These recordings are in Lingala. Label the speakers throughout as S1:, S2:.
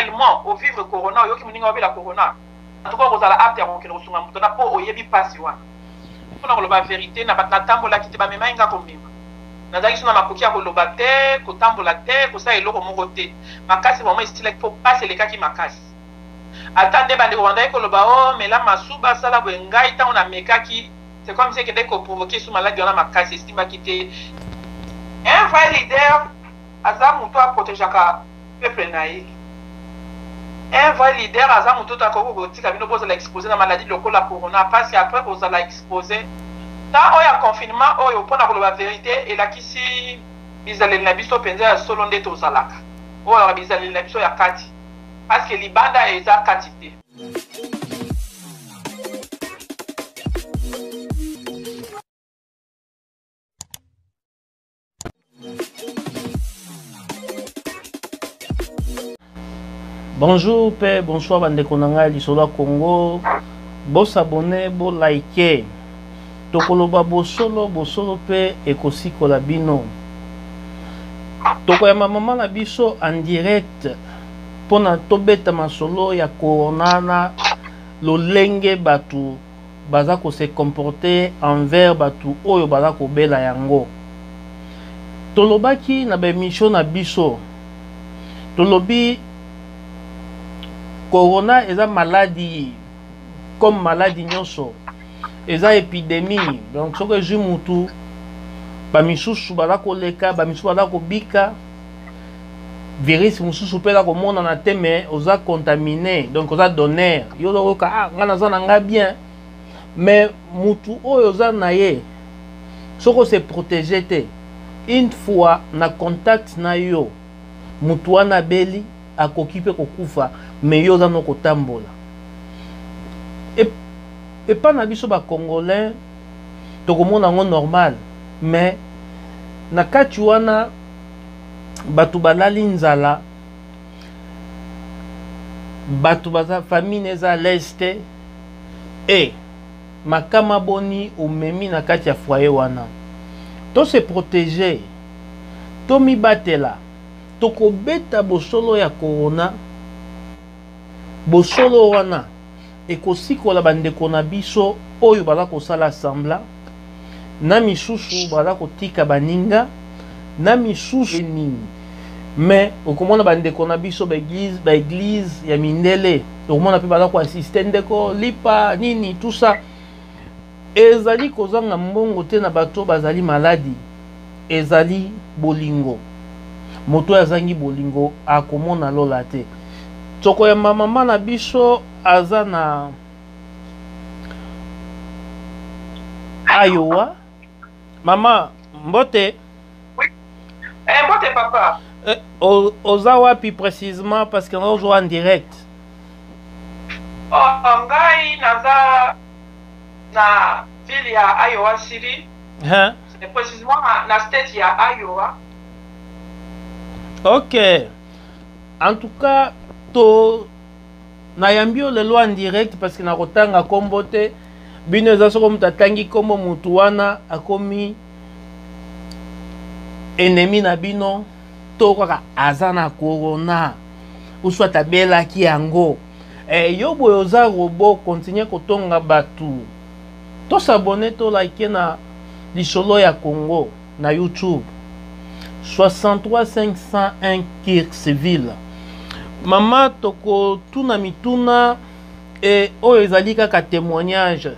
S1: réellement ovivre corona, oyoki moninga obela corona, en tout cas okozala apte ya kokende kosunga moto na mpo oyebi mpasi wana. Mpona koloba verité, na bato natambolaki te, bamemaki nga komema, nazalaki so na makoki ya koloba te, kotambola te, kosala eloko moko te. Makasi vraiment esilaki mpo mpasi elekaki makasi. Ata nde bandeko bandaki koloba o mela masuba, asala boye, ngai ntango namekaki, c'est comme si ekendaki koprovoquer su maladi wana makasi, esimbaki te. Un vrai leader aza moto aprotegeaka peuple na ye. Un vrai leader aza moto oyo akoki kotika bino bozala exposé na maladie lokola corona, parce que après kozala exposé temps oyo ya confinement oyo, mpona koloba vérité, elakisi bizaleli na biso mpenza ya solo nde tozalaka, oyo alaka bizaleli na biso ya kati, parce que libanda eza kati te.
S2: Bonjour pe bonsoir bandeko na ngai lisolo ya Congo, bosabone, bolike, tokoloba bosolo, bosolo mpe ekosikola bino. Tokoyamba mama na biso en direct mpona tobeta masolo ya corona na lolenge bato baza ko se comporter envers bato oyo baza kobela yango. Tolobaki na ba emission na biso, tolobi corona eza maladi comme maladi nyonso, eza epidemie. Donc soki ezwi mutu, bamisusu baza koleka, bamisusu baza kobika. Virus mosusu mpe eza komonana te, mais oza contaminé, donc oza donneur. Yo ozokoyoka, ah, ngai naza na ngai bien, mais mutu oyo oza na ye, soki ose protéger te, une fois na contact na yo, mutu wana abeli, akoki mpe kokufa, mais yo oza no kotambola. Epa na biso bacongolais tokomona yango normal, mais na kati wana bato balali nzala, bato baza famine eza à l'aise te. E makama boni omemi na kati ya foyer wana? To se protéger, tomibatela. Tokobeta bosolo ya corona. Bosolo wana ekosikola bandeko na biso oyo baza kosala semblant, na misusu baza kotika baninga na misusu nini. Mais okomona bandeko na biso baeglise, baeglise ya mindele, okomona mpe baza koassiste ndeko lipa nini, tout ça. Ezali kozanga mbongo te na bato bazali maladi, ezali bolingo. Moto oyo azangi bolingo akomona lola te. Tokoyamba mama na biso aza na Iowa. Mama, mbote.
S1: Oui. Eh, mbote papa.
S2: Eh, oza wapi précisément? Parce que nazozwa en direct.
S1: Oh, ngai naza na ville ya Iowa City.
S2: Hein?
S1: C'est précisément na state ya Iowa.
S2: Ok. En tout cas, to nayambi yo lelo en direct parce que nakotanga kombo te. Bino eza soko moto atangi kombo motu wana akomi ennemi na bino, to kaka aza na corona ou soit abelaki yango. Eh, yo boye oza robot, continue kotonga bato. Tosabone, tolike na lisolo ya Congo na YouTube 63 501 Kirksville. Mama, tokotuna mituna e oyo ezali kaka témoignage,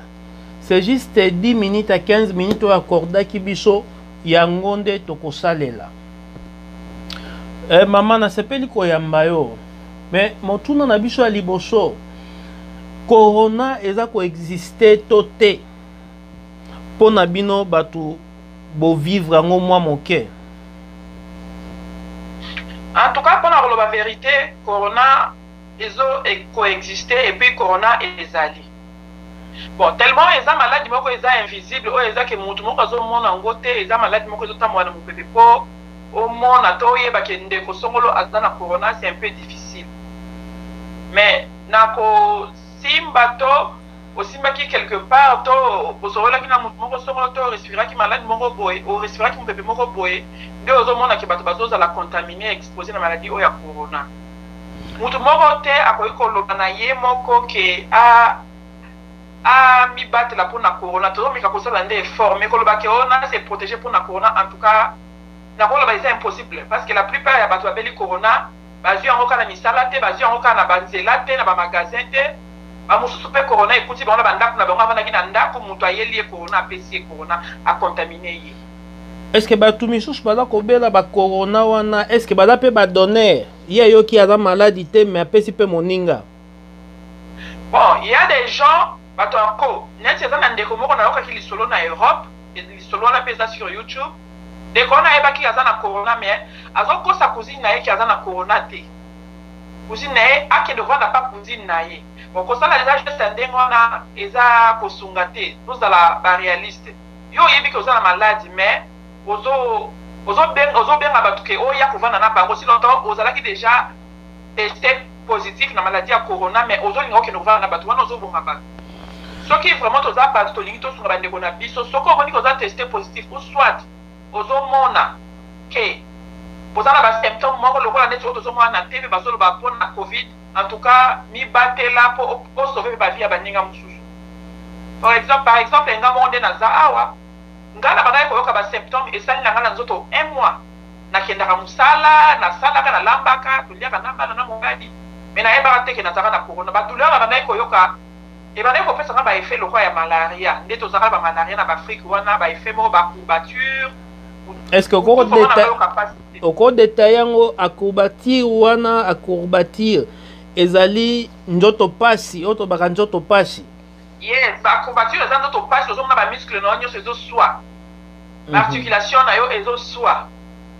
S2: c'est juste 10 minutes à 15 minutes oyo akordaki biso, yango nde tokosalela. Mama, nasepeli koyamba yo, mais motuna na biso ya liboso: corona eza koexiste to te mpo na bino bato bovivre yango mwa moke?
S1: En tout cas, mpona koloba vérité, corona ezo coexiste et puis corona ezali. Bon, tellement eza maladi moko eza invisible, oyo eza ke motu moko azomona yango te, eza maladi moko ezotambola na mopepe. Mpo omona to oyeba ke ndeko songolo aza na corona, c'est un peu difficile. Mais na kosimba to osimbaki quelque part, to osololaki na motu moko songolo, to orespiraki maladi moko boye, orespiraki mopepe moko boye, nde ozomona ke bato bazozala contaminé, exposé na maladie oyo ya corona. Moto moko te akoki koloba na ye moko ke amibatela mpona corona. Tozomeka kosala nde effort, mais koloba ke oyo na se protéger mpona corona, en tout cas nakoloba eza impossible, parce que la plupart ya bato babeli corona bazwi yango kaka na misala te, bazwi yango kaka na banzela te, na bamagasin te. Bamosusu mpe corona ekuti bango na bandako na bango, avandaki na ndako, moto ayeli ye corona, apesi ye corona, acontaminer ye.
S2: Est ce que bato misusu baza kobela bacorona wana, est ce que baza mpe badonneur? Ye ayoki aza maladi te, mais apesi mpe moninga.
S1: Bon, il y a des gens, bato yango neti eza na ndeko moko nayokaki lisolo na Europe, lisolo wana mpe eza sur YouTube. Ndeko wana ayebaki aza na corona, mais azokosa cousine na ye ke aza na corona te. Cousine na ye akende kovanda pa cousine na ye. Bon, kosala eza geste ya ndenge wana eza kosunga te. Tozala baréaliste. Yo oyebi ke oza na maladi, mais ozobenga bato ke oya kovanda na bango. Si longtemps ozalaki déjà testé positif na maladie ya corona, mais ozolinga okende kovanda na bato wana, ozoboma bato. Soki vraiment toza bato tolingi tosunga bandeko na biso, soki omoni ke oza testé positif ou soit ozomona ke oza na basymptôme moko lokola neti oyo tozomona na TV bazoloba mpona Covid, en tout cas mibatela mpo osauver mpe bavie ya baninga mosusu. Par exemple, nga moko nde naza awa, nga na bandaki koyoka basymptôme esali na nga na nzoto un mois. Nakendaka mosala, nasalaka, nalambaka, toliaka na bana na mobali, mais nayebaka te ke nazalaka na corona. Badouleur na bandaki koyoka ebandaki kopesanga baeffet lokola ya malaria, nde tozalaka bamalaria na baAfrique wana, baeffet moko, bacourbature.
S2: Est ce que okodétailler yango, acourbature wana? Acourbature ezali nzoto pasi, oyo tobaka nzoto pasi?
S1: Yes, bacourbature eza nzoto pasi. Ozomona bamuscle na yo nyonso ezoswa, baarticulation na yo ezoswa,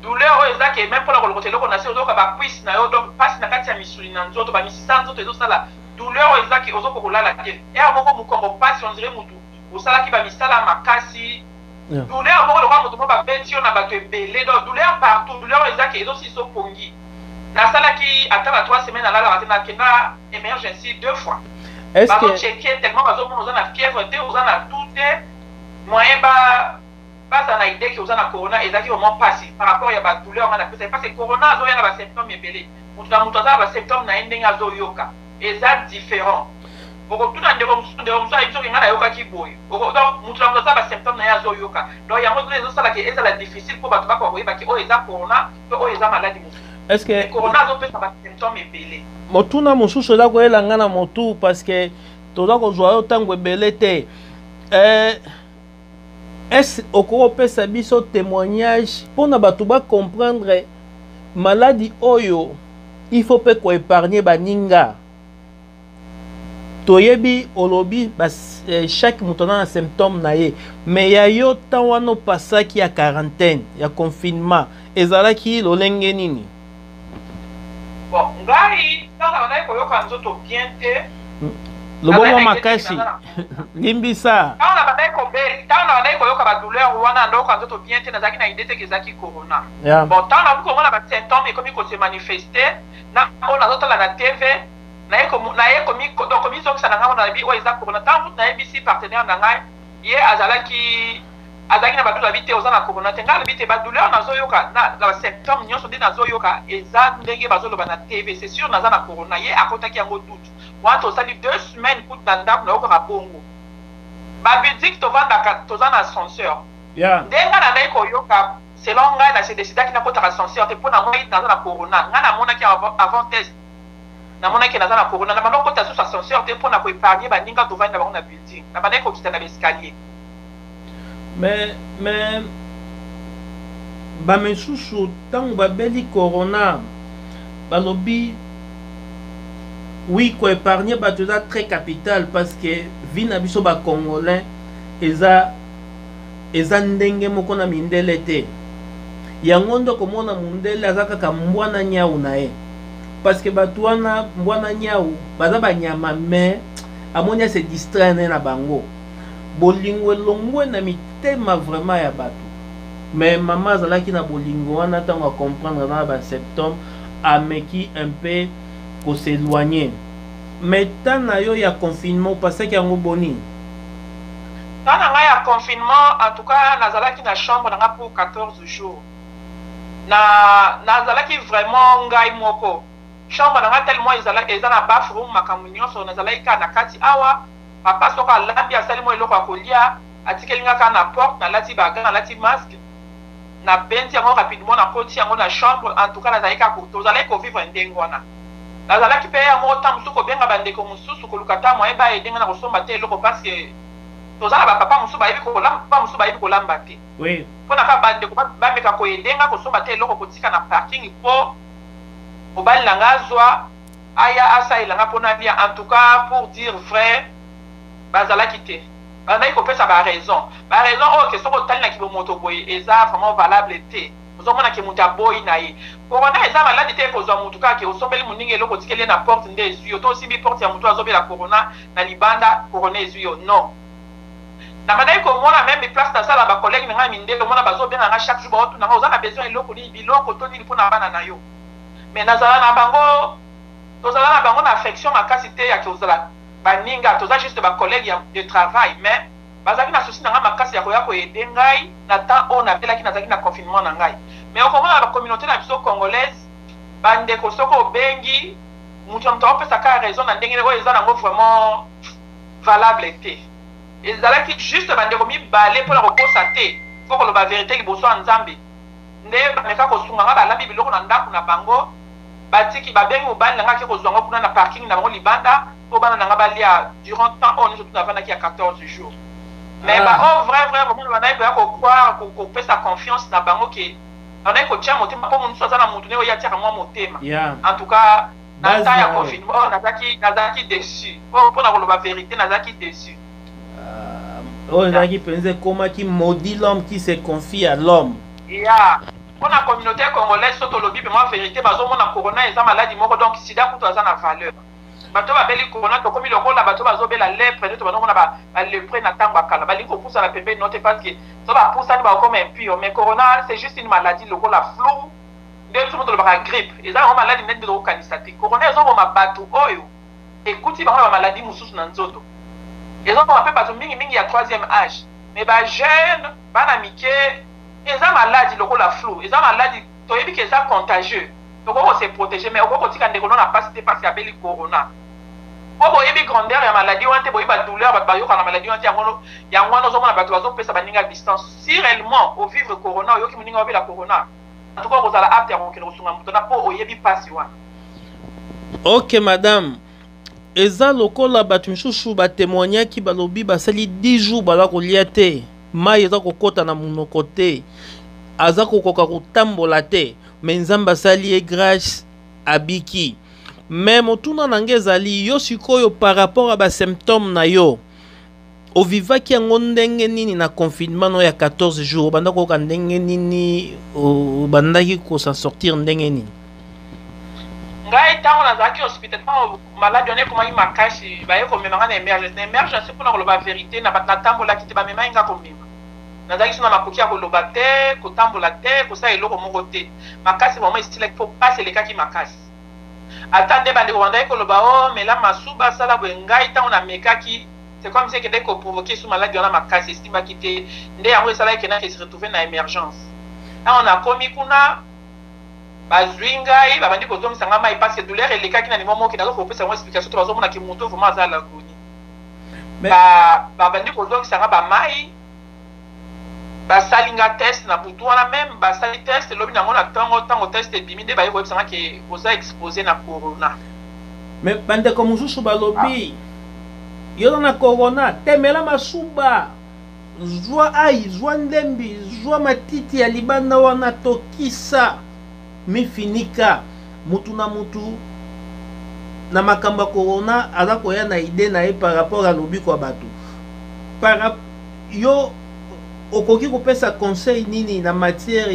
S1: douleur oyo eza ke même mpona kolokota eloko na se, ozoyoka bacuisse na yo, donc mpasi na kati ya misuli na nzoto, bamisisa nzoto ezosala douleur oyo eza ke ozokoka kolala te. Ere moko mokongo mpasi, on dirait mutu osalaki bamisala makasi, douleur moko lokola moto moko babeti yo na bato ebele, donc douleur partout, douleur oyo eza ke ezosilisa opongi. Nasalaki ata ba 3 semaines nalalaka te, nakenda emergency deux fois, bazochecker tellement bazomona oza na fièvre te, oza na tout te, moyen ba bazala na idée ke oza na corona. Ezalaki vraiment mpasi par rapport ya badouleur nga napesaki, parce que corona azoya na basymptôme ebele. Moto na moto aza na basymptôme na ye, ndenge azoyoka eza différent. Okotuna ndeko mosusu, ndeko mosusu ayebi soki ngai nayokaki boye. Donc moto na moto aza basymptôme na ye azoyoka. Donc yango ezosalaka ezala difficile mpo bato bakoka koyeba ke oyo eza corona to oyo eza maladi mosusu.
S2: Est ce que
S1: Corona azopesa basymptôme ebele.
S2: Motuna mosusu eza koyela nga na motu, parce que toza kozwa yo ntango ebele te, est okoki kopesa biso témoignage mpona bato bacomprendre maladi oyo? Il faut mpe koépargner baninga. Toyebi olobi chaque moto aza na symptôme na ye, mais ya yo, ntan wana opasaki ya quarantaine, ya confinement, ezalaki lolenge nini?
S1: Bon, ngai ntango nabandaki koyoka nzoto bien te,
S2: Lobongo makasi, limbisa.
S1: Ntango nabandaki koyoka badouleur wana, ndoyoka nzoto bien te, nazalaki na idée te ke ezalaki corona. Bon, ntango nakoki komona basymptôme ekomi kose manifester na oyo nazotala na TV, naye komizongisa na ngai wana, nayebi oyo eza corona. Ntango kutu nayebisi partenaire na ngai, ye azalaki na badouleur, abi te oza na corona te. Ngai alobi te, badouleur nazoyoka na basymptôme nyonso nde nazoyoka eza ndenge bazoloba na TV, c'est sûr naza na corona. Ye akotaki yango doute wana. Tosali 2 semaines kutu na ndako, nayokaka bongo. Babuilding tovandaka toza na ascenseur. Nde ngai nandaki koyoka, selon ngai nase décidaki nakotaka ascenseur te, mpo namonaki naza na corona. Ngai namonaki avant test, namonaki naza na corona, na banda kokota susu ascenseur te mpo na koépargner baninga tovandi na bango na building. Na bandaki kokita na baescalier.
S2: Mais bamisusu ntango babeli corona, balobi oui, koépargner bato eza très capital, parce que vie na biso bacongolais eza ndenge moko na mindele te. Yango nde komona mondele aza kaka mbwa na nyau na ye, parce que bato wana, mbwa na nyau, baza banyama, mais amoni ase distraire ne na bango. Bolingo elongwe na mitema vraiment ya bato. Mais mama azalaki na bolingo wana, ntango acomprendre na basymptôme, ameki un peu kos'éloigner. Mais temps na yo ya confinement, opasaki yango boni?
S1: Temps na ngai ya confinement, en tout cas nazalaki na chambre na ngai pour 14 jours. Na nazalaki vraiment ngai moko. Chambre na nga tellement ezala eza na bathroom, makambo nyonso, nazalaki kaka na kati awa. Papa soki alambi, asali mwa eloko ya kolia, atikeli nga kaka na porte. Nalati ba gants, nalati masque, nabendi yango rapidement, nakoti yango na chambre. En tout cas, nazalaki kaka, tozalaki kovivre ndenge wana. Nazalaki mpe ya moko ntango mosusu kobenga bandeko mosusu, koluka ta moyen baaider nga na kosomba te eloko, parce que toza na bapapa mosusu bayebi kolamba, papa mosusu bayebi kolamba te. Mpona kaka bandeko bameka koaider nga kosomba te eloko, kotika na parking mpo mobali na nga azwa, aya asalela nga mpona lia. En tout cas, pour dire vrai, bazalaki te, bazalaki kopesa baraison, baraison oyo ke soki otali na kibomoto boye, eza vraiment valable te. Ozomona ke moto aboyi na ye. Corona eza maladi te ekozwa motu kaka ke osombeli moninga eloko, otikeli ye na porte nde ezwi yo, to osimbi porte ya motu azobela corona na libanda, corona ezwi yo. Non, nabandaki komona même place nasala, bacollègue na ngai mindele, omona bazobenga nga chaque jour, baotuna nga: "Oza na besoin eloko nini, biloko to nini mpona bana na yo?" Mais nazala na bango, tozala na bango na affection makasi te ya kozala baninga, toza juste bacollègue de travail. Mais bazalaki na souci na ngai makasi ya koya koaider ngai na temps oyo nabelaki, nazalaki na confinement na ngai. Mais okomona na bacommunauté na biso congolaise, bandeko, soki obengi moto na moto, akopesa kaka raison na ndenge oyo eza nango vraiment valable te. Ezalaki juste bandeko mibale, mpona kokosa te, mpo koloba vérité liboso ya Nzambe, nde bameka kosunga nga. Balambi biloko na ndako na bango, batiki, babengi mobali na nga, ake kozwa ngo kuna na parking na bango libanda mpo bana na nga balia durant temps oyo nyonso navandaki ya 14 jours. Mais baoyo vrai vrai vraiment bandaki koya kocroire, kopesa confiance na bango, ke bandaki kotia motema, mpo mosusu aza na motu nde oyo atiaka mwa motema. En tout cas, na temps ya confinement oyo, nazalaki déçu oyo, mpona koloba vérité, nazalaki déçu.
S2: Oyo ezalaki mpenza, ekomaki maudit l'homme qui se confie à l'homme.
S1: Ya, mpona communauté congolaise, so tolobi vraiment vérité, bazomona corona eza maladi moko, donc sida kutu aza na valeur. Bato babeli corona, tokomi lokola bato bazobela lèpre, nde tobandkomona balèpre na ntango ya kala, balingi kopusana pembeni no te, parce que so bapusani, bakokoma impur. Mais corona, c'est juste une maladie lokola flu, nde biso mo tolobaka grippe, eza yango maladi ndenge tokokanisa te. Corona ezoboma bato oyo ekuti bango na bamaladi mosusu na nzoto, ezoboma mpe bato mingimingi ya troisième âge. Mais bajeune, bana mike, eza maladi lokola flu, eza maladi toyebi ke eza contagieux, tokoki kose protéger, mais okoki kotika ndeko no na pasi te parce abeli corona, mpo boyebi grandeur ya maladi wana te, boyebi badouleur bato bayoka na maladi wana te. Yango wana ozomona bato bazopesa baninga distance. Si réellement ovivre corona, oyoki moninga obela corona, en tout cas kozala apte ya kokende kosunga moto na, mpo oyebi mpasi wana.
S2: Ok madame, eza lokola bato misusu batémoignaki, balobi basali 10 jours baza kolia te, mai eza kokɔta na monoko te, aza kokoka kotambola te, mais Nzambe asali ye grâce, abiki. Mais motuna na ngai ezali: yo sikoyo, par rapport a basymptôme na yo, ovivaki yango ndenge nini na confinement no ya 14 jours? Obanda koyoka ndenge nini? Obandaki kosan sortir ndenge nini?
S1: Ngai, ntango nazalaki hospital, ntango maladi wana ekomaki makasi, baye komema nga na emergence. Na emergence, mpona koloba vérité, na bato natambolaki te, bamemaki nga komema. Nazalaki so na makoki ya koloba te, kotambola te, kosala eloko moko te. Makasi vraiment esilaki, mpo mpasi elekaki makasi. Ata nde bandeko bandaki koloba: "O mela masuba, asala boye." Ngai, ntango namekaki, c'est comme si ekendaki koprovoquer su maladi wana makasi, esimbaki te. Nde yango esalaki kendaki se retrouver na émergence. Ntango nakomi kuna, bazwi ngai, babandi kozongisa ngai mai, parce que douleur elekaki na niveau moko, nazo kopesa yango explication to bazomonaki moto vraiment aza l'agonie. Babandi kozongisa nga bamai, basali nga test na butu wana même, basali test elobi nango na ntongo. Ntango test ebimi, nde baye koyebisa nga ke oza exposé na corona.
S2: Mais bandeko mosusu balobi: "Yo oza na corona, temela masuba, zwa ai, zwa ndembi, zwa matiti ya libanda wana, tokisa mifinika." Mutu na mutu na makambo ya corona aza koya na idée na ye par rapport alobi kwa bato. Par yo, okoki kopesa conseil nini na matière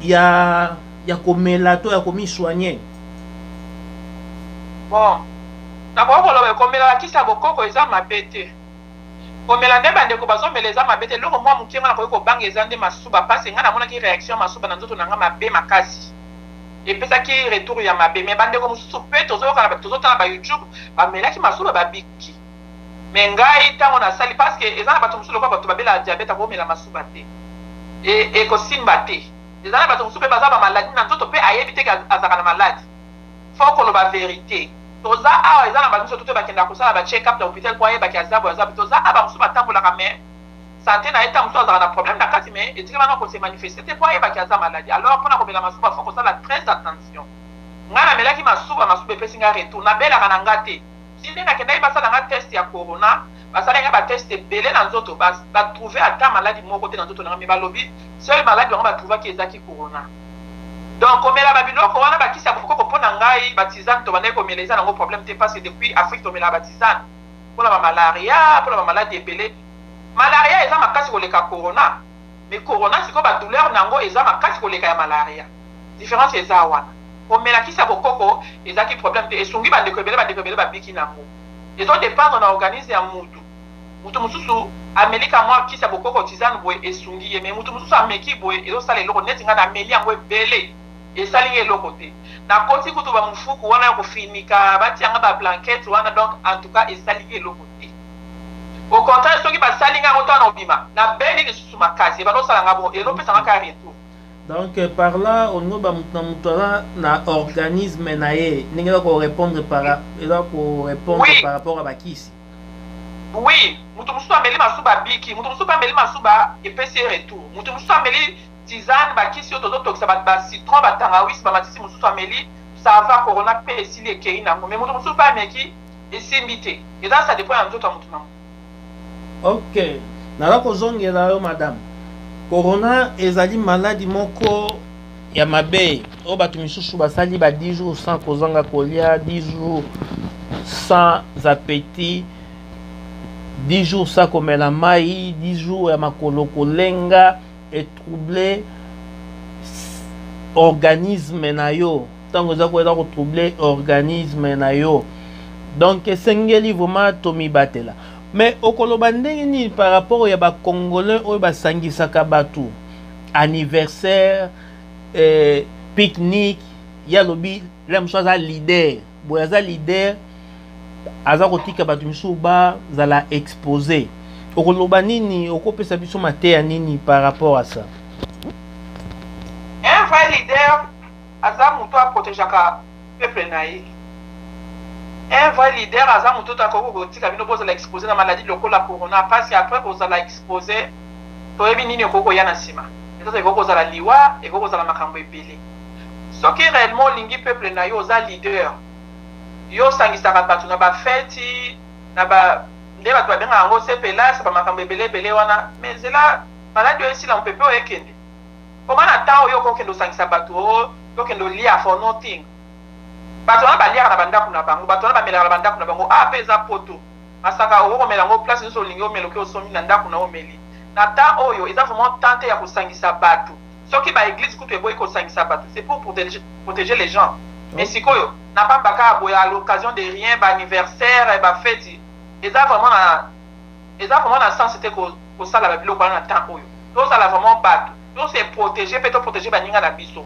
S2: ya komela to ya komisoigner?
S1: Bon, nakoki koloba, komela bakisi ya bokoko eza mabe te. Komela nde bandeko bazomela eza mabe te. Eloko mwa moke nga nakoki kobanga eza nde masuba, mpasi ngai namonaki réaction masuba na nzoto na nga mabe makasi, epesaki retour ya mabe. Mais bandeko mosusu mpe tozokana, tozotala ba YouTube, bamelaki masuba, babiki. Mais ngai, ntango nasali, parce que eza na bato mosusu lokola bato babelaka diabète, akomela masuba te, ekosimba te. Eza na bato mosusu mpe baza bamaladi na nzoto mpe ayebi te azalaka na maladi. Faut koloba vérité. Toza awa, eza na bato mosusu te bakendaka kosala ba check up na hôpital mpo ayebaki aza boye, aza boye. Toza awa, bamosusu batambolaka, mais santé na ye, ta mosusu azalaka na problème na kati, mais etikala wana kose manifeste te mpo ayebaki aza maladi. Alors mpona komela masuba, faut kosala très attention. Ngai namelaki masuba, masuba epesi ngai retour. Nabelaka na nga te. Si nde nakendaki, basala nga test ya corona, basala nga batest ebele na nzoto, batrouve ata maladi moko te na nzoto na nga, mais balobi seul maladi bango batrouvaki ezaki corona. Donc komela babiloko wana, bakisi ya bokoko, mpo na ngai batisane tobandaki komela, eza nango problème te, parce que depuis Afrique tomelaka batisane mpona bamalaria, mpona bamaladi ebele. Malaria eza makasi koleka corona, mais corona sikoyo badouleur na yango eza makasi koleka ya malaria. Différence eza wana. Komela kisi ya bokoko ezalaki problème te, esungi bandeko ebele, bandeko ebele babiki nango. Ezodépendre na organisme ya mutu. Mutu mosusu amelika mwa kisi ya bokoko, tisane boye, esungi ye, mais mutu mosusu ameki boye, ezosala eloko. Neti ngai, nameli yango ebele, esali nga eloko te. Nakoti kutu bamofuku wana ya kofinika, batianga bablanquette wana. Donc en tout cas esali nga eloko te. Au contraire, soki basali nga yango, ntango obima, nabeli lisusu makasi, ebanda osala nga bo, ezopesa nga kaka retour.
S2: Donc par là olingo bamoto na moto aza na organisme na ye, ndenge eza korépondre par eza korépondre par rapport à bakisi.
S1: Oui, moto mosusu ameli masuba, abiki. Moto mosusu mpe ameli masuba, epesi ye retour. Moto mosusu ameli tisane, bakisi oyo tozotokisa, bacitron, batangawisi, bamatisi, mosusu ameli, ça va, corona mpe esili, ekei nango. Mais moto mosusu mpe ameki, esimbi te. Eza, ça dépend ya nzoto ya moto na moto.
S2: Ok, naza kozongela yo, madame. Corona ezali maladi moko ya mabe oyo bato misusu basali ba 10 jours sans kozanga kolia, 10 jours sans appétit, 10 jours sans komela mai, 10 jours ya makolo kolenga. Etrouble organisme na yo. Ntango eza koyeza kotrouble organisme na yo, donc esengeli vraiment tomibatela. Mais okoloba ndenge nini par rapport ya bacongolais oyo basangisaka bato, anniversaire, pique-nique? Ye alobi le mosusu aza leader boye, aza leader, aza kotika bato misusu bazala exposé. Okoloba nini? Okopesa biso mateya nini par rapport à ça?
S1: Un vrai leader aza moto aprotégeaka peuple na ye. Un vrai leader aza moto to akoki kotika bino bozala exposé na maladie lokola corona, parce après kozala exposé, toyebi nini ekoki koya na nsima. Peut-être ekoki kozala liwa, ekoki kozala makambo ebele. Soki réellement olingi peuple na yo, oza leader, yo osangisaka bato na bafeti na ba nde bato babengaka yango sepelase, bamakambo ebele ebele wana, mais zela maladi oyo esila, mopepe oyo ekende. Koma na temps oyo okokende osangisa bato, o tokende olia for nothing. Bato wana baliaka na bandako na bango, bato wana bamelaka na bandako na bango. A mpe eza poto, masaka okokomela yango place nyonso olingi omela, oki osombi na ndako na omeli. Na temps oyo eza vraiment temps te ya kosangisa bato. Soki baeglise kutu eboyi kosangisa bato, c'est pour protéger les gens. Mais sikoyo na pamba kaka boye, à l'occasion de rien, baanniversaire, bafeti, eza vraiment na sens te kosala babiloko wana na temps oyo. Tozala vraiment bato, tose protéger mpe toprotéger baninga na biso.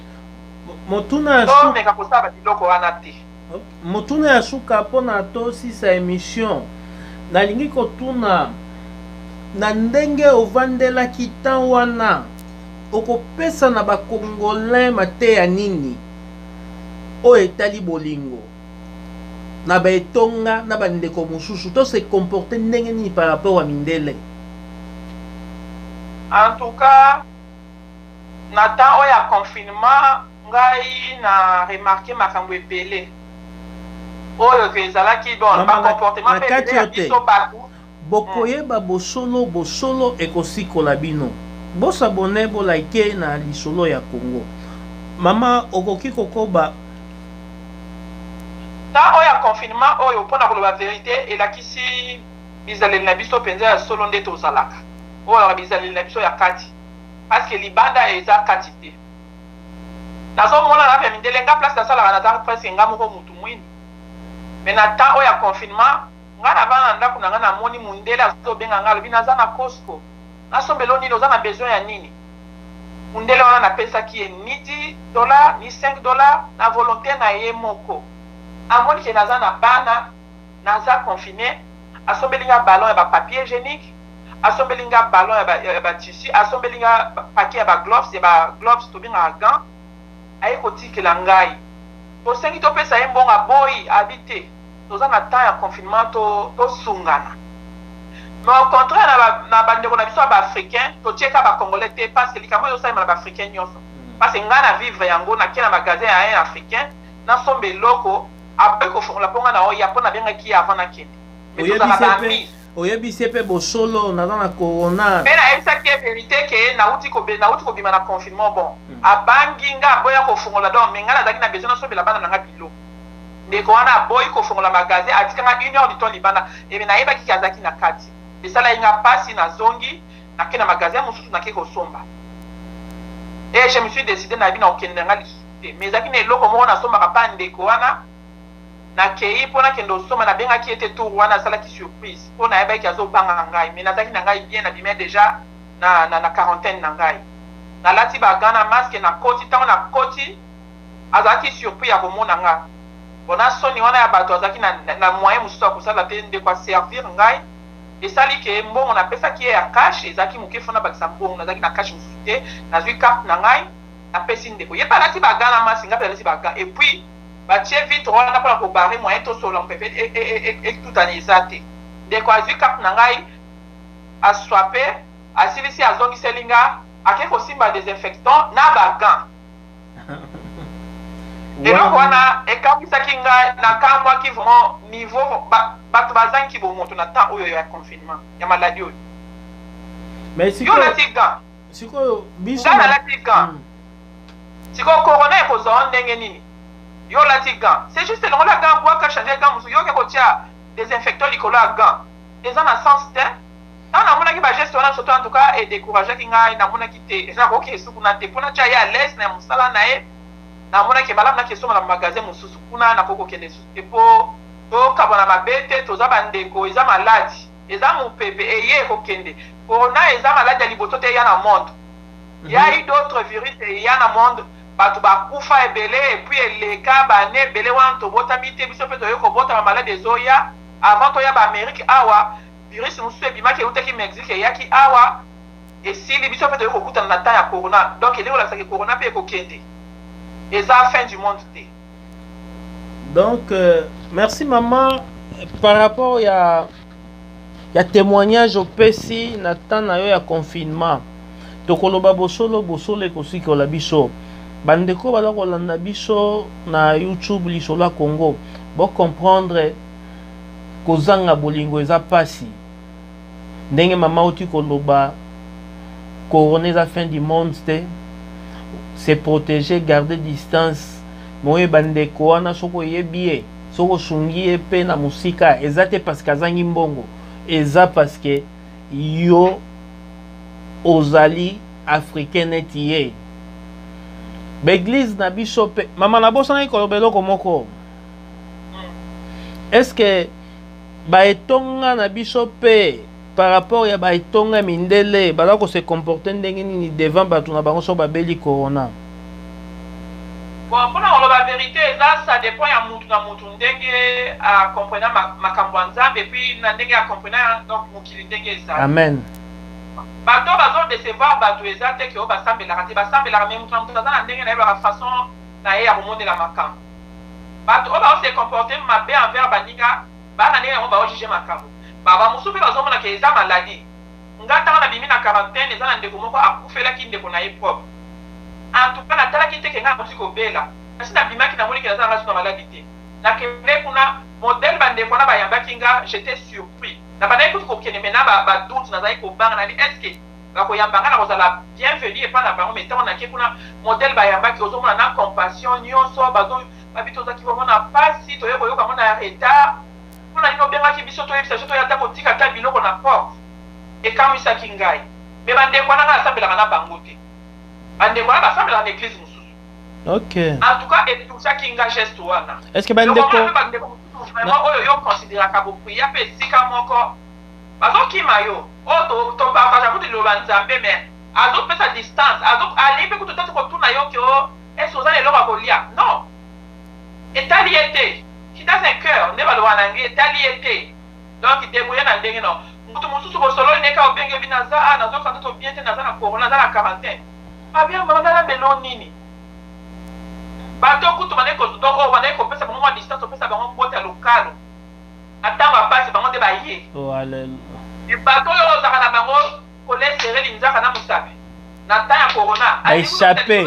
S2: Motuna ya
S1: Tomeka kosala babiloko wana te.
S2: Motuna ya suka mpona tosisa émission, nalingi kotuna: na ndenge ovandelaki temps wana, okopesa na bacongolais mateya nini oyo etali bolingo na baetonga na bandeko mosusu? To se comporte ndenge nini par rapport ya mindele?
S1: En tout cas, na temps oyo ya confinement, ngai na remarke makambo ebele oyo ke ezalaki bon bacomportement mpe ebele ya biso bato.
S2: Bokoyeba bosolo, bosolo ekosikola bino. Bosabonner, bolike na Lisolo ya Congo. Mama, okoki kokoba.
S1: Temps oyo ya confinement oyo, mpona koloba vérité, elakisi bizaleli na biso mpenza ya solo nde tozalaka, oyo alaka bizaleli na biso ya kati, parce que libanda eza kati te. Nazomona na ya mindele, nga place nasalaka, naza presque nga moko mutu mwindu, mais na temps oyo ya confinement, nga na bana na ndako na nga, namoni mundele azobenga nga, alobi: "Naza na Costco, nasombelo nini? Oza na besoin ya nini?" Mundele wana, napesaki ye ni 10 $ ni 5 $, na volonté na ye moko. Amoni ke naza na bana, naza confiné, asombeli nga ballon ya bapapier hygiénique. Asombeli nga ballon ya ba tissu, asombeli nga paquet ya ba gloves, ya ba gloves tobengaka gants, aye kotikela ngai. Tosengi topesa ye mbongo, aboyi, abi te, toza na temps ya confinement, tosungana. Mais au contraire na bandeko na biso ya ba africain, totie ka ba congolais te, parce que likambo ezosalema na ba africain nyonso. Parce que ngai na vivre yango, nakie na magasin ya un africain, nasomba eloko, aboyi kofongola mpo ngai na oya, mpo nabengaki ye avant nakende. Mais tozala ba amis.
S2: Oyebisi ye mpe bosolo, naza na corona?
S1: Mpe nayebisaki ye vérité ke nauti kobima na confinement. Bon, abangi nga, aboya kofongola. Donc mais ngai nazalaki na besoin nasombela bana na nga biloko. Ndeko wana aboyi kofongola magasin, atikanga une heure du temps libanda. Ebe nayebaki ke azalaki na kati. Esalaki nga mpasi. Nazongi, nake na magasin mosusu, nake kosomba et je me suis décidé, nayebi na kokende na nga lisusu te. Mais ezalaki na eloko moko nasombaka pa ndeko wana. Nakei mpo nakende osomba, nabengaki ye te. Tour wana asalaki surprise mpo nayebaki azobanga ngai. Mais nazalaki na ngai bien, nabimai déjà na quarantaine na ngai, nalati ba gants na masque, nakoti. Ntango nakoti, azalaki surpris ya komona nga. Bon, na soni wana ya bato, azalaki na moyen mosusu ya kosala te. Ndeko aservir ngai, esali ke mbongo napesaki ye ya cash ezalaki moke, fo nabakisa mbongo. Nazalaki na cash mosusu te, nazwi carte na ngai, napesi ndeko. Ye mpe alati ba gants na masque, ngai mpe nalati ba gants, et puis batie vitre wana mpona kobarrer, moyen tosolola, mopepe etutana eza te. Ndeko azwi carte na ngai, aswape, asilisi, azongiseli nga, ake kosimba désinfectant na ba gants. Eloko wana ekambisaki ngai, nakamwaki vraiment niveau bato bazangi bomoto na temps oyo ya confinement ya maladie oyo.
S2: Mais
S1: yo olati gant.
S2: Sikoyo biso
S1: Ngai nalati gant. Sikoyo corona ekozwa yo ndenge nini? Yo olati gant, c'est juste elongola gant, bwaka, change gant mosusu. Yo oke kotia désinfectant likolo ya gant, eza na sens te. Ntango namonaki bageste wana surtout, en tout cas edécourageaki ngai. Namonaki te nakoki esu kuna te mpona tia ye à l'aise na mosala na ye. Namonaki malamu naki esomba na magasin mosusu. Kuna nakoki kokende lisusu te mpo tokabwana mabe te, toza bandeko. Eza maladie, eza mopepe, eye ekokende. Corona eza maladie ya liboso te eya na monde. Ya eu d'autres virus eya na monde, bato bakufa ebele, et puis eleka bane ebele wana tobotami te. Biso mpe toyei kobotama, maladie ezoya. Avant toya baamérique awa, virus mosusu ebimaki, eutaki Mexique, eyaki awa, esili. Biso mpe toyei kokutana na temps ya corona. Donc elingi kolakisaki corona mpe ekokende, eza fin du monde te.
S2: Donc merci maman par rapport ya témoignage opesi na temps na yo ya confinement. Tokoloba bosolo, bosolo ekosikola biso. Bandeko baza kolanda biso na YouTube Lisolo ya Congo, bocomprendre, kozanga bolingo eza mpasi. Ndenge mama oti koloba, corona eza fin du monde te. Se protéger, garder distance. Moyeba ndeko wana, soki oyebi ye, soki osungi ye mpe na mosika, eza te parce que azangi mbongo, eza parce que yo ozali africain neti ye. Baeglise na biso mpe, mama, nabosanaki koloba eloko moko. Est ce que baetonga na biso mpe, par rapport ya baetonga mindele, baza kose comporter ndenge nini devant bato na bango so babeli corona?
S1: Bon, mpona koloba vérité, eza ça dépend ya mutu na mutu, ndenge acomprena makambo ya Nzambe, puis na ndenge acomprena donc mokili ndenge ezali.
S2: Amen.
S1: Bato bazodecevoir bato, eza te ke oyo basambelaka te, basambelaka. Mais mutu na mutu aza na ndenge nayebaka façon na ye ya komonela makambo. Bato oyo baose comporte mabe envers baninga, baa na ndenge yango baojuge makambo. Bamosusu mpe bazomona ke eza maladie. Nga ntango nabimi na quarantaine, eza na ndeko moko akufelaki ndeko na ye propre. En tout cas natalaki te ke ngai nakoki kobela. Kasi nabimaki, namoni ke naza nanga su na maladie te. Nakende kuna, modèle bandeko wana bayambaki nga, j'étais surpris. Nabandaki kutu kokende mais na badoute, nazalaki kobanga nabi est ce que bakoyamba nga, nakozala bienvenu epa na bango. Mais ntango nake kuna, modèle bayambaki, ozomona na compassion nyonso, bazo babi tozalaki vraiment na pasi, toye koyoka ngo na retard. Mpona nini obengaki biso, toyebisa biso, toya ata kotika ata biloko na porte? Ekamwisaki ngai. Mais bandeko wana, ngai asambelaka na bango te, bandeko wana basambelaka na église mosusu. En tout cas etouchaki nga geste wana.
S2: Est ce que bandeko
S1: Bandeko mosusu vraiment oyo yo considéraka bopriya mpe esika moko, bazokima yo. Oyo topartage kutu liloba Nzambe, mais azopesa distance, alingi mpe kutu tati kotuna yo ke o ese oza na eloko ya kolia. Non, etali ye te. He doesn't care, nde baloba na anglais, etali ye te. Donc débrouille na ndenge no. Moto mosusu bosololi ne kaka obenge bi naza a nazoka nzoto bien te, naza na corona, naza na quarantaine. Abia mama nalambelo nini? Bato kutu bandaki donc oyo bandaki kopesa bango mwa distance, opesa bango mbote ya lokalo na ntango ya mpasi, bango nde baye.
S2: Oh, alleluia.
S1: Bato oyo ozalaka na bango kolesere linzaka na mosapi na temps ya corona,
S2: baéchappe.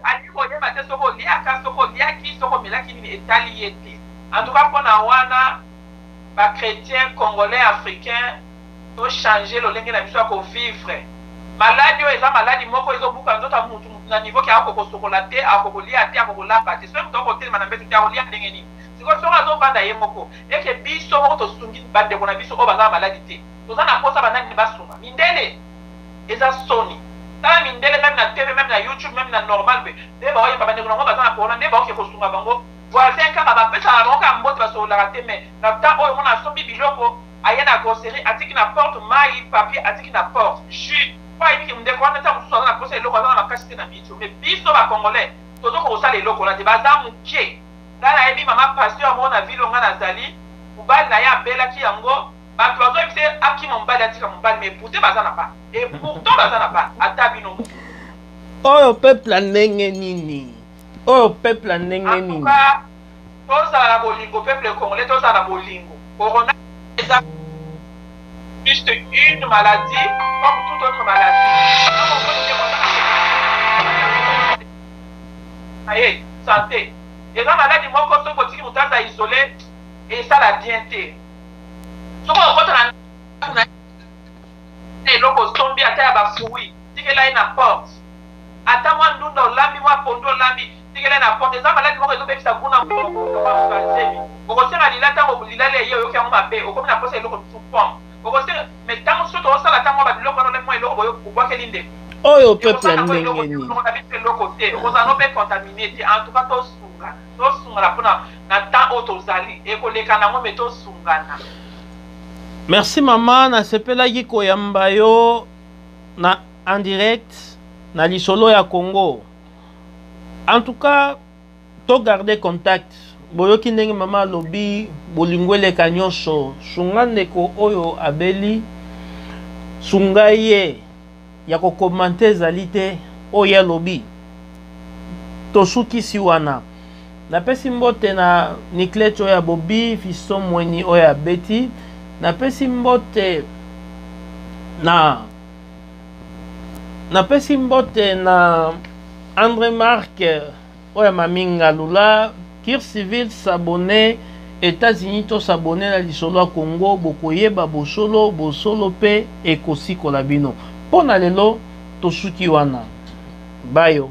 S1: Alingi koyeba te soki oliaka, soki oliaki, soki omelaki nini, etali ye te. En tout cas mpona wana, bachrétien congolais, africain, tochange lolenge na biso ya kovivre. Maladi oyo eza maladi moko ezobuka nzoto ya mutu na niveau ke akoki kosokola te, akoki kolia te, akoki kolamba te. Soki moto akotelema na mbeto te, akolia ndenge nini? Sikoyo soki azovanda ye moko, eke biso moko tosungi bandeko na biso oyo baza na maladi te, toza na posa banani basunga? Mindele. Eza soni. Tala mindele, meme na TV, meme na YouTube, meme na normal, be nde baoyemba bandeko nango baza na corona, nde baoke kosunga bango. Voisin kaka bapesaka bango kaka mbote, basololaka te. Mais na temps oyo mona asombi biloko, aye na grocerie, atiki na porte mai, papier, atiki na porte jus, po ayebi ke ndeko wana ntango mosusu aza na posa eloko, aza na makasi te na miso. Mais biso bacongolais tozoka kosala eloko wana te, baza moke. Ngai nayebi mama pasteur moko na ville ngai nazali, mobali na ye abelaki yango, bato bazoyebisa ye akima mobali, atika mobali, mais pourtant baza na bana, et pourtant baza na bana, ata bino moko.
S2: Oyo peuple ya ndenge nini? Oyo peuple ya ndenge nini?
S1: Tozala na bolingo, peuple congolais, tozala na bolingo. Corona eza juste une maladie comme toute autre maladie. Aye santé eza maladi moko, soki otiki moto aza isolé, esala bien te. Soki okota na ndako na eloko osombi, ata ya bafruit, tikela ye na porte. Ata mwa ndunda olambi, mwa pondu olambi, tikela ye na porte. Eza maladi moko ezobebisa guna monoko. Okosenga lila, ntango lilala eye, oyoki yango mabe, okomi na posa eloko mosusu, pomme okosenga. Mais ntango soki tozosala ata mwa babiloko wana, olambi mwa eloko boye, obwakeli ndeko.
S2: Oyo peuple ya ndenge nini?
S1: Na biso eloko te, okozala no mpe contaminé te. En tout cas tosunga, tosungana mpona na temps oyo tozali, ekoleka nango, me tosungana.
S2: Merci mama, nasepelaki koyamba yo na en direct na Lisolo ya Congo. En tout cas togarde contact. Boyoki ndenge mama alobi, bolingo eleka nyonso. Sunga ndeko oyo abeli, sunga ye. Ya kokomante ezali te, oyo alobi tosukisi wana. Napesi mbote na Niclet oyo ya Bobi Fiston Mweni oyo abeti. Napesi mbote na napesi mbote na André Marc oyo ya Mami Ngalula Kir Civil. S'abonner États-Unis, to s'abonner na Lisolo ya Congo, bokoyeba bosolo, bosolo mpe ekosikola bino. Mpo na lelo tosuki wana, bayo.